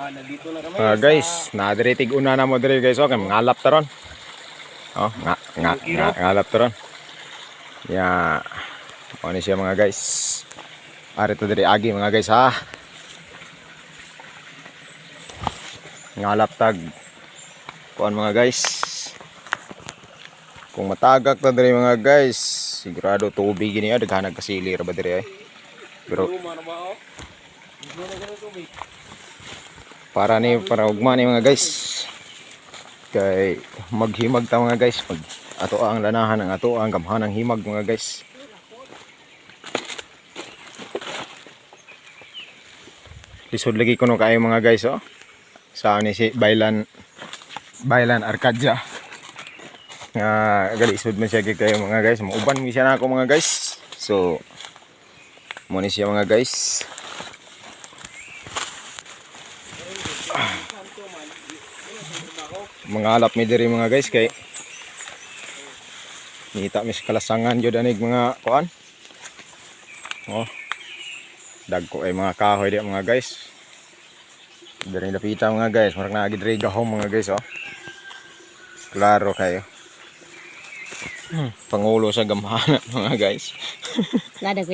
Nandito na kami. Mga guys, naa diri tig-una na mo diri, guys, okay, ngalap ta ron. Oh, nga nga nga ngalap ta ron. Ya. Mao ni siya, mga guys. Ari to diri agi, mga guys, ha. Ngalap tag kuan, mga guys. Kung matagak ta diri, mga guys, sigurado tubig gini, daghan kasili ra ba diri ay. Pero Luma na ba oh? Hindi na ganun tubig. Para ni para ugma ni, mga guys, kay maghimag ta, mga guys, pag ato ang lanahan, ang ato ang gamhanang himag, mga guys. Lisod lagi kuno kaayo, mga guys, oh. Sa ni si Baylan Baylan Arcadia nga galisod man siya kayo, mga guys. Mauban mi siya nako, mga guys. So mo ni siya, mga guys. Mga alap mi diri, mga guys, kay nita mi sa kalasangan jud anig mga kuan. Oh, dagko ay mga kahoy di, mga guys, diri dapita, mga guys. Murag naa diri gahom, mga guys, oh. Klaro kayo, pangulo sa gamhana, mga guys. Nada.